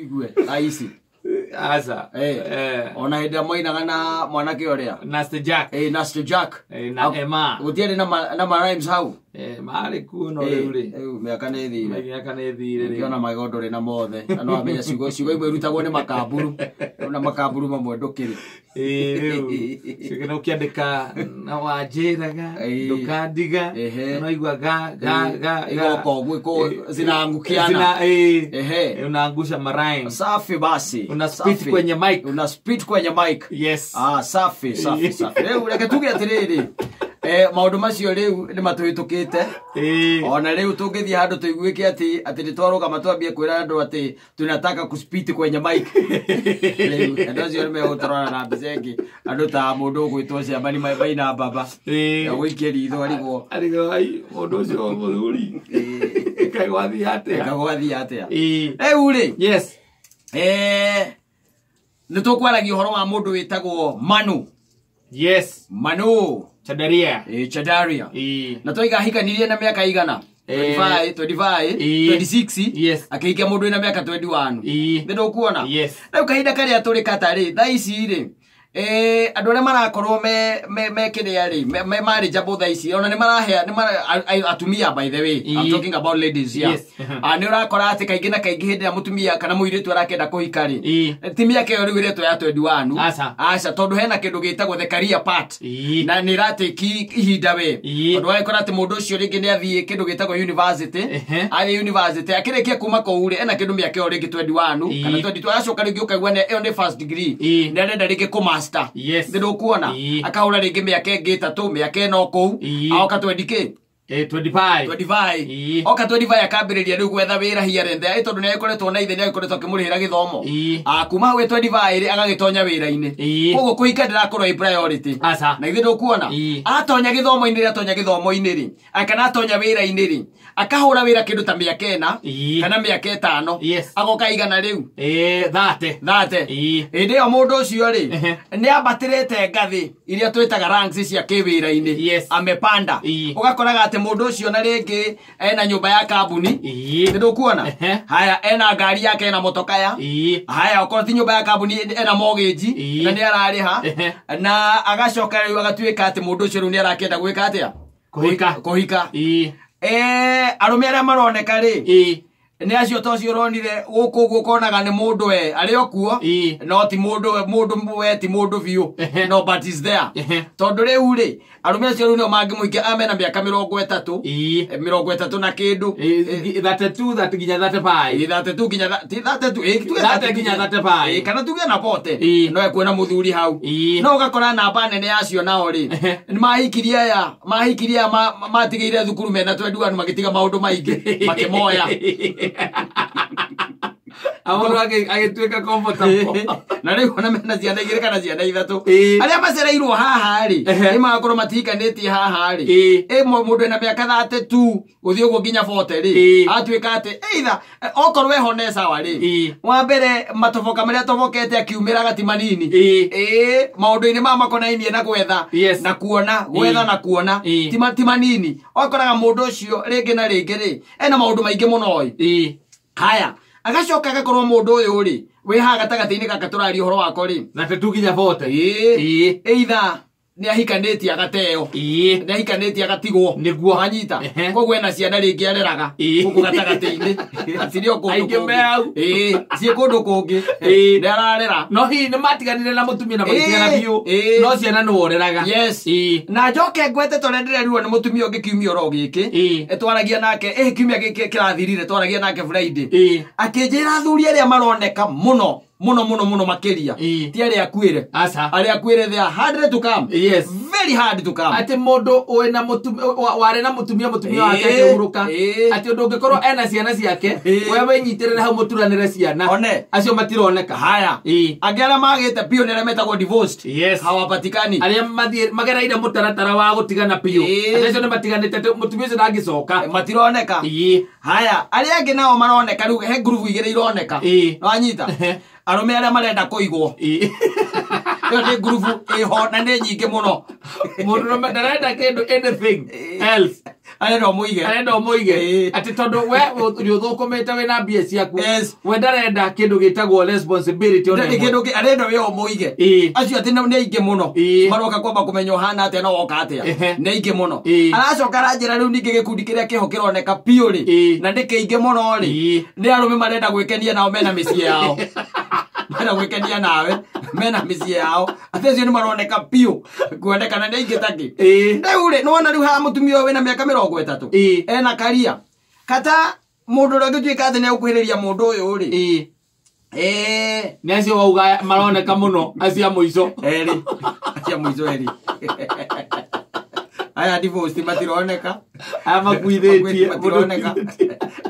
Igue thaa ici. Aca. Ona hĩndĩ ĩrĩa moinaga na mwanake ũrĩa. Nasty Jack. Nasty Jack. Na Emma. Gũtiarĩ na ma rhymes hau. Marĩ kuo no rĩu rĩ. Rĩu mĩaka nĩ ĩthire. Mĩaka nĩ ĩthire rĩ. Ũkĩona magego ndũrĩ na mothe. Na no wamenye ciugo imwe irutagwo nĩ makamburu. Na makamburu mamwe ndũkĩrĩ. Rĩu. Ciugo ũkĩandĩka na wanjĩraga ndũkandiga. No igua ga ga ga. Igoka ũguo zinaangukiana. Unaangusha ma rhymes. Safi basi. Una spit kwenye mic. Una spit kwenye mic. Yes. Safi safi safi. Rĩu reke tuge atĩrĩrĩ. Maũndũ macio rĩu nĩ matũhĩtũkĩte. Ona rĩu tũngĩthiĩ handũ tũiguĩke atĩ nĩ twarũgama twambie kwĩra andũ atĩ tunataka kuspit kwenye mic. Rĩu andũ acio nĩ megũtũrora na mbica ĩngĩ. Andũ ta mũndũ ũgwĩtwo Ciamani Maina Baba. Gũikia ritho arigwo. Arigwo ai mũndũ ũcio mũthuri. Kaĩ gwathiĩ atĩa? Kaĩ gwathiĩ atĩa? Rĩu rĩ. Yes. Nĩ tũkwaragia ũhoro wa mũndũ wĩtagwo Manu. Yes. Manu Chadaria. Chadaria. Na twaiga ahikanirie na mĩaka igana? 25, 25, 26. Yes. Akĩhikia mũndũ wĩna mĩaka 21. Nĩ ndũkuona? Yes. Rĩu kahinda karĩa tũrĩ katarĩ, thaa ici rĩ, andũ arĩa marakorwo me kĩrĩa rĩ, me marĩ njambũ thaa ici, ona nĩ marahea, atumia by the way, I'm talking about ladies here. Yes. Nĩ ũrakora atĩ kaingĩ na kaingĩ hĩndĩ ĩrĩa mũtumia kana mũirĩtu arakĩenda kũhika rĩ, ti mĩaka ĩyo rĩu ĩretwo ya 21. Aca. Aca, tondũ hena kĩndũ gĩtagwo the career part. Na nĩ ĩratĩki ihinda we. Tondũ wagĩkora atĩ mũndũ ũcio rĩngĩ nĩ athiĩ kĩndũ gĩtagwo university. Athiĩ university, akĩrĩkia kuma kũu rĩ, ena kĩndũ mĩaka ĩyo rĩngĩ 21, kana 22, aracoka rĩngĩ ũkaigua ĩyo nĩ first degree. Nĩ arenda rĩngĩ kũ master. Yes. Nĩ ndũkuona? Akahũra rĩngĩ mĩaka ĩngĩ ĩtatũ, mĩaka ĩna o kũu. Aoka 20 kĩ? 25. 25. Oka 25 akambĩrĩria rĩu gwetha wĩra here and there. Tondũ nĩ agĩkoretwo na ithe, nĩ agĩkoretwo akĩmũrĩhĩra gĩthomo. Kuma hau 25 rĩ, agagĩtonya wĩra-inĩ. Koguo kũhika ndĩrakorwo ĩ priority. Aca. Na ithe ndũkuona? Atonya gĩthomo-inĩ rĩ, atonya gĩthomo-inĩ rĩ, kana atonya wĩra-inĩ rĩ, akahũra wĩra kĩndũ ta mĩaka 4 kana mĩaka 5. Yes. Agoka igana rĩu. 30. 30. Hĩndĩ ĩyo mũndũ ũcio rĩ, nĩ ambatĩrĩte ngathĩ iria twĩtaga ranks cia kĩwĩra-inĩ. Yes. Amepanda. Ũgakoraga atĩ mũndũ ũcio na rĩngĩ ena nyũmba ya kambuni. Nĩ ndũkuona? Haya, ena ngari yake, ena motokaya. Haya, okorwo ti nyũmba ya kambuni, ena mortgage, na nĩ ararĩha. Na agacoka rĩu agatuĩka atĩ mũndũ ũcio rĩu nĩ arakĩenda gwĩka atĩa? Kũhika. Kũhika. Arũme arĩa maroneka rĩ, nĩ acio ta ũcio ũronire gũkũ ũguo ũkonaga nĩ mũndũ we arĩ o kuo, no ti mũndũ we, mũndũ we ti mũndũ biũ. No, but is there. Tondũ rĩu rĩ, arũme acio rĩu nĩo mangĩmũhikia, aya mena mĩaka 30, 30 na kĩndũ. 32, 30 nginya 35. 32 nginya ti 32, tuge 30 nginya 35. Kana tuge na 40. No ekuona mũthuri hau. No ũgakora namba nene yacio nao rĩ, nĩ mahikirie aya, mahikirie aya matigĩire thukuru mena 21 magĩtiga maũndũ maingĩ, makĩmoya. Amũndũ agĩtuĩka comfortable. Na rĩu ona mena ciana igĩrĩ kana ciana ithatũ. Arĩa macereirwo haha rĩ, nĩ magakorwo matihikanĩtie haha rĩ. Mũndũ ena mĩaka 32 gũthiĩ ũguo nginya 40 rĩ, atuĩka atĩ either okorwo eho ne sawa rĩ, wa mbere matoboka marĩa atobokete akiumĩraga ti manini. Maũndũ-inĩ maya makonainie na gwetha na kuona, gwetha na kuona, ti manini. Okoraga mũndũ ũcio rĩngĩ na rĩngĩ rĩ, ena maũndũ maingĩ mũno ĩ. Haya, agacoka agakorwo mũndũ ũyũ rĩ, wĩ haha gatagatĩ-inĩ gaka tũraria ũhoro wako rĩ. 32 nginya 40. Either nĩ ahikanĩtie agateo. Nĩ ahikanĩtie agatigwo. Nĩguo. Wanyita. Koguo ena ciana rĩngĩ areraga. Gũkũ gatagatĩ-inĩ. Cirĩ o kũndũ Aingĩ kũngĩ. me hau. Ciĩ kũndũ kũngĩ. Nĩ ararera. No hihi nĩ matiganire na mũtumia na magĩtigana biũ. No ciana nĩ woreraga. Yes. Na njoke ngwete tondũ ndĩrerirwo nĩ mũtumia ũngĩ kiumia oro gĩkĩ. Twaragia nake, kiumia gĩkĩ kĩrathirire, twaragia nake Friday. Akĩnjĩra athuri arĩa maroneka mũno mũno mũno mũno makĩria. Ti arĩa akuĩre. Aca. Arĩa akuĩre they are hard to come. Yes. Very hard to come. Atĩ mũndũ wĩna mũtumia, warĩ na mũtumia, mũtumia wake akĩhurũka. Atĩ ũndũ ũngĩkorwo ena ciana ciake, we wĩnyitĩrĩre hau mũturanĩre ciana. One. Acio matironeka. Haya. Angĩ arĩa magĩte biũ nĩ arĩa metagwo divorced. Yes. Hawapatikani. Arĩa mathiĩ magereire mũtaratara wa gũtigana biũ. Atĩ acio nĩ matiganĩte, atĩ mũtumia ũcio ndangĩcoka. Matironeka. Haya, arĩa angĩ nao maroneka rĩu he ngurubu igĩrĩ ironeka. Nĩwanyita? Arũme arĩa marenda kũigwo. Ĩyo nĩ ngurubu ĩho na nĩ nyingĩ mũno. Mũndũ ndarenda kĩndũ anything else. Arenda ũmũige. Arenda ũmũige. Atĩ tondũ we nĩ ũthũkũmĩte, wĩna mbia ciaku, we ndarenda kĩndũ gĩtagwo responsibility ona Ndarĩ ĩmwe. kĩndũ arenda we ũmũige. Acio atĩ nĩ aingĩ mũno. Maroka kwamba kũmenya ũhana atĩa na woka atĩa. Nĩ aingĩ mũno. Aracoka aranjĩra rĩu ningĩ gĩkundi kĩrĩa kĩho kĩroneka biũ rĩ, na nĩ kĩingĩ mũno rĩ, nĩ arũme marenda gwĩkenia nao mena mĩciĩ yao, marenda gwĩkenia nawe mena mĩciĩ yao, atĩ acio nĩ maroneka biũ kuonekana nĩ aingĩ takĩ. Rĩu rĩ, nĩwona rĩu haha mũtumia ũyũ wĩna mĩaka 30 ena karia kata mũndũ ũrĩa ũngĩtuĩka atĩ nĩ egũkuhĩrĩria mũndũ ũyũ rĩ, Nĩ acio wauga maroneka mũno, acio a mũico. Erĩ acio a mũico erĩ, aya divorced matironeka. Aya makuithĩtie. Matironeka,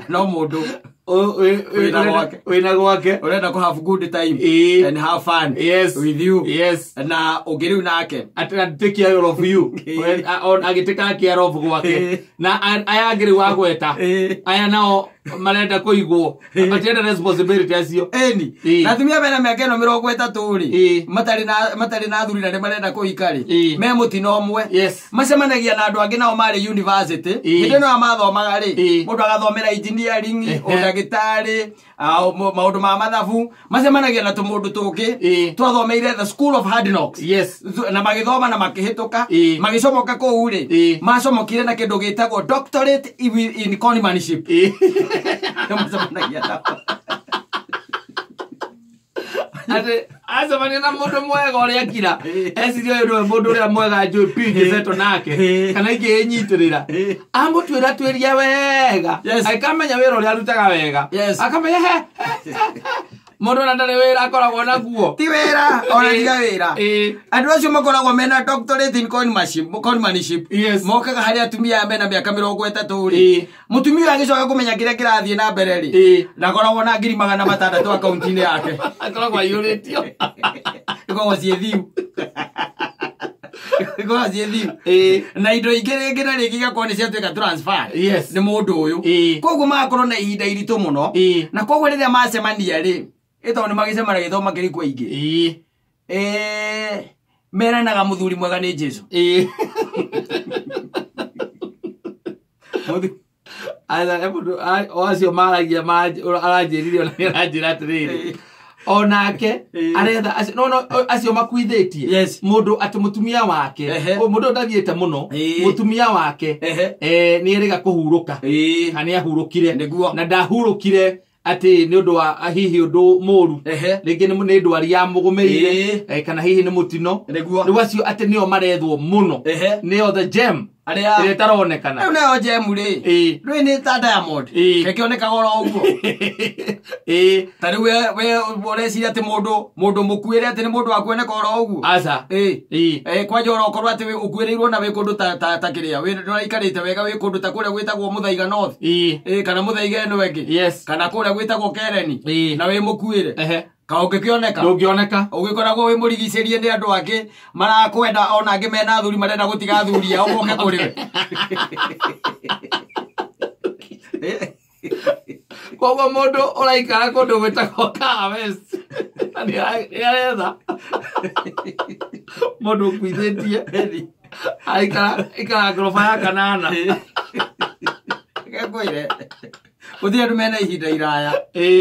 no mũndũ wĩna gwake. Wĩna gwake. Ũrenda kũ have good time and have fun with you, na ũngĩ rĩu nake Atĩ take care of you. Agĩtĩka care of gwake. Na aya angĩ rĩu wagweta, aya nao marenda kũigwo, matienda responsibility acio. Ĩni. Na atumia mena mĩaka ĩno 30 rĩ, matarĩ na athuri na nĩ marenda kũhika rĩ, me mũtino ũmwe. Macemanagia na andũ angĩ nao marĩ university. Hĩndĩ ĩno ya mathomaga rĩ, mũndũ agathomera engineering, ũndagĩtarĩ, maũndũ ma mathabu, macemanagia na tũmũndũ tũngĩ twathomeire the school of hard knocks. Na magĩthoma na makĩhĩtũka, magĩcomoka kũu rĩ, macomokire na kĩndũ gĩtagwo doctorate in conmanship. Macemanagia nao. Atĩ acemania na mũndũ mwega ũrĩa kira eciria ũyũ nĩwe mũndũ ũrĩa mwega njũĩ biũ ingĩcetwo nake kana ingĩnyitĩrĩra, amũtuĩra tuĩria wega, akamenya wĩra ũrĩa arutaga wega, akamenya he he, he, he. Mũndũ ona ndarĩ wĩra akoragwo naguo. Ti wĩra ona, tiga wĩra. Andũ acio makoragwo mena doctorate in conmanship, mokaga harĩ atumia aya mena mĩaka 30 rĩ, mũtumia ũyũ agĩcoka kũmenya kĩrĩa kĩrathiĩ na mbere rĩ, ndakoragwo na 600,000 akaunti-inĩ yake. Akoragwo aiyũrĩtio. Ikoragwo ciĩ thiu, ikoragwo ciĩ thiu, na indo ingĩ rĩngĩ na rĩngĩ igakorwo nĩ ciatuĩka transfer nĩ mũndũ ũyũ. Koguo magakorwo na ihinda iritũ mũno. Na koguo rĩrĩa macemania rĩ, ĩtondũ nĩ magĩcemanagia tondũ makĩrĩ kuo aingĩ, meranaga mũthuri mwega nĩ Jesu. Aca, he mũndũ o acio maragia aranjĩrire ona nĩ aranjĩra atĩrĩrĩ, onake aretha acio, no acio makuithĩtie mũndũ atĩ mũtumia wake, mũndũ ũyũ ndathiĩte mũno, mũtumia wake nĩ erĩga kũhurũka, kana nĩ ahurũkire. Na ndahurũkire atĩ nĩ ũndũ wa hihi ũndũ mũru, rĩngĩ nĩ ndwari ya mũgũmĩire, kana hihi nĩ mũtino. Rĩu acio atĩ nĩo marethwo mũno, nĩo the gem Arĩa ĩrĩa ĩtaronekana. Rĩu nayo gem rĩ, rĩu nĩ ta diamond, kekĩonekaga oro ũguo. Ta rĩu we ũreciria atĩ mũndũ mũkuĩre atĩ nĩ mũndũ wa kuoneka oro ũguo? Aca. Kwanja oro okorwo atĩ ũkuĩrĩirwo na wĩ kũndũ ta kĩrĩa nĩũraikarĩte wega, wĩ kũndũ ta kũrĩa gwĩtagwo Mũthaiga North, kana Mũthaiga ĩno ĩngĩ, kana kũrĩa gwĩtagwo Kereni, na wĩ mũkuĩre, ka ũngĩkĩoneka? Ndũngĩoneka. Ũgĩkoragwo wĩ mũrigicĩrie nĩ andũ angĩ marakwenda, ona angĩ mena athuri marenda gũtiga athuri ao moke kũrĩ we. Koguo mũndũ ũraikara kũndũ gwĩtagwo Kahawa West na nĩ aretha mũndũ ũkuithĩtie, aikara ikara ngoroba ya kanana. Ngwĩre gũtirĩ andũ mena ihinda iraya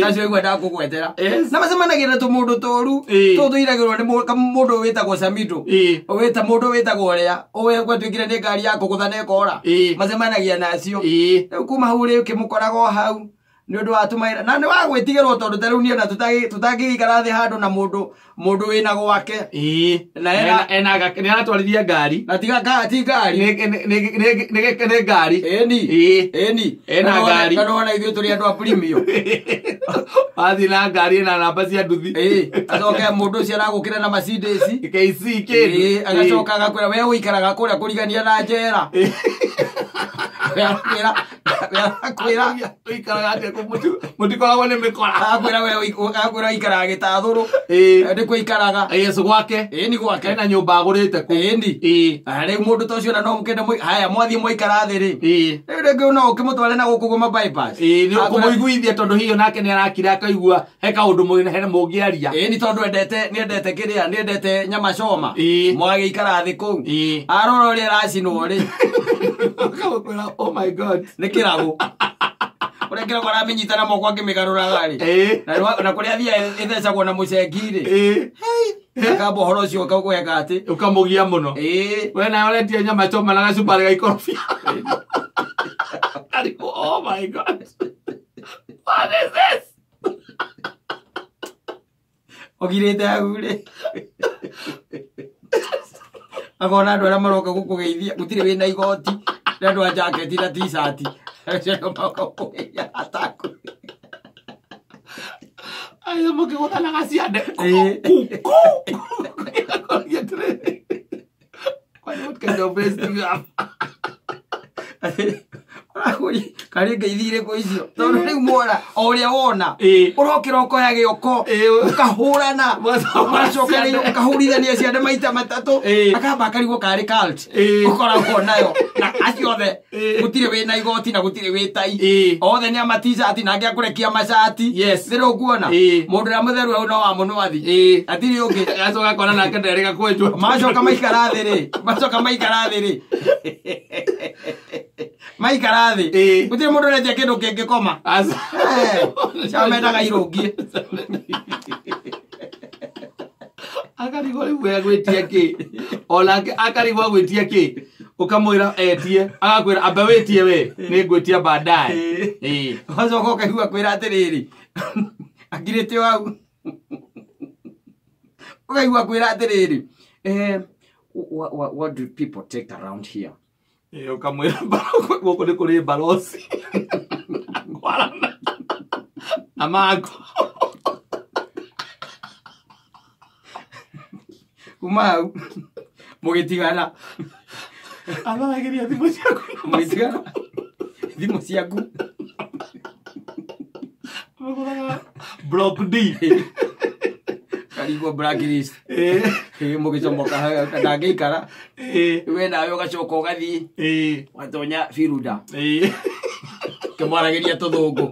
tacio igua ndakũgwetera, na macemanagia na tũmũndũ tũru, tũũ tũiragĩrwo nĩ mũndũ wĩtagwo Samido, wĩta mũndũ wĩtagwo ũrĩa ũwe gwatuĩkire nĩ ngari ya kũgũtha na ĩkora. Macemanagia nacio. Rĩu kuma hau rĩ, ũkĩmũkoraga o hau nĩ ũndũ wa tũmawĩra na nĩ wa gwĩtigĩrwo, tondũ ta rĩu niĩ ona tũtangĩgĩikara thĩ handũ na mũndũ wĩna gwake. Na Ena nĩ aratwarithia ngari. Na tiga ti ngari. Nĩ ngari. Ĩni. Ĩni. Ena ngari. Na nĩwona ithuĩ tũrĩ andũ a premium. Wathiĩ na ngari ĩna namba cia nduthi. Acoke mũndũ ũcio aragũkĩra na Mercedes KC kĩndũ. Agacoka agakwĩra we ũikaraga kũrĩa kũrigania na njera. We arakwĩra Akwĩra ũikaraga atĩa kũu mũtikoragwo nĩ mĩkora. Akwĩra we akwĩra ikaraga gĩtathũrũ. Nĩkuo ikaraga. Yesu gwake. Ĩni gwake. Hena nyũmba agũrĩte kũu. Ĩni. Rĩu mũndũ ta ũcio na no mũkĩende haya mwathiĩ mwaikara thĩ rĩ. Rĩu rĩngĩ no ũkĩmũtware na gũkũ gũma bypass. Nĩ ũkũmũiguithia tondũ hihi onake nĩ arakira akaigua he kaũndũ mũngĩaria. Ĩni tondũ endete nĩendete kĩrĩa nĩendete nyama choma. Mwagĩikara thĩ kũu. Arora ũrĩa aracinwo rĩ. Ũkamũkwĩra oh my God. Nĩ kĩrago. Ũrĩa kĩrago aramĩnyita na moko akĩmĩgarũraga rĩ. Na kũrĩa athiaga ĩthecagwo na mũcengi rĩ. Akamba ũhoro ũcio ũkagweka atĩ. Ũkamũgia mũno. We nawe ũretia nyama choma na gacumbari ga ikorobia. Oh my God. What is this? Ũgirĩte hau rĩ. Akona andũ arĩa maroka gũkũgeithia gũtirĩ wĩna igoti nĩ andũ a jaketi na t-shirt. Acio maroka gũkũgeithia ataku. Ayo mũkĩgũthanaga ciande. What kind of face do you have? Karĩ ngeithi irĩkũ icio tondũ rĩu mwona o ũrĩa wona ũrokĩra ũkoya gĩoko ũkahũrana ũgacoka rĩu ũkahũrithania ciande maita matatũ akamba akarigwo karĩ cult ũkoragwo nayo na acio othe gũtirĩ wĩna igoti na gũtirĩ wĩ tai othe nĩ ama t-shirt na angĩ akũrekia macati nĩ ũkuona mũndũ ũrĩa mũtheru hau no wa mũnwathi hatirĩ ũngĩ acoka akona nake nderĩga kwenjwo macoka maikara thĩ rĩ macoka maikara thĩ rĩ maikara thĩ gũtirĩ mũndũ ũrendia kĩndũ kĩngĩkoma cio mendaga irũngie akarigwo rĩu egwĩtia kĩ onake akarigwo agwĩtia kĩ ũkamwĩra etie agakwĩra amba wĩtie we nĩ ngwĩtia baadaye ũgacoka ũkaigua kwĩra atĩrĩrĩ akirĩte o hau ũkaigua kwĩra atĩrĩrĩ what do people take around here? Ũkamwĩra gũkũ nĩ kũrĩ barosi ngwarana na mango kuma hau mũgĩtigana atharagĩria thimũ ciaku mũgĩtigana thimũ ciaku block D karigwo blacklist mũgĩcomoka ndangĩikara we nawe ũgacoka ũgathiĩ ũgatonya biruda kĩmwaragĩria tũthũngũ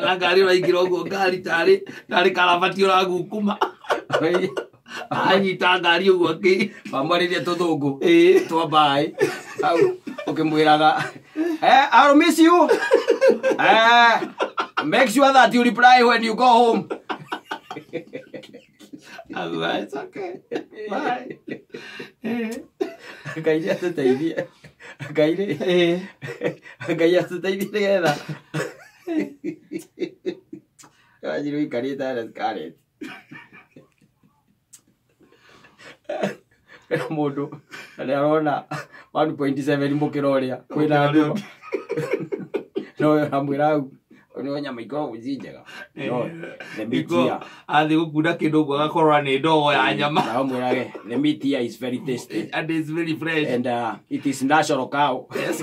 na ngari ũraingĩra ũguo ngari tarĩ karabati ũragukuma anyita ngari ũguo wamwarĩria tũthũngũ twa mbaĩ hau ũkĩmwĩraga I'll miss you. Make sure that you reply when you go home. It's okay. Bye. Ngai atũteithie. Ngai rĩ. Ngai atũteithie nĩgetha. Wanjiru ũikarĩte na Scarlett. Kwĩna mũndũ na nĩarona 1.7 mũkĩra ũrĩa kwĩna andũ no amwĩra hau no nyama ikoragwo ci njega no the meat here athiĩ gũkunda kĩndũ ũguo agakorora nĩ ndogo ya nyama na amwĩrage the meat here is very tasty and it's very fresh and it is natural cow. Yes.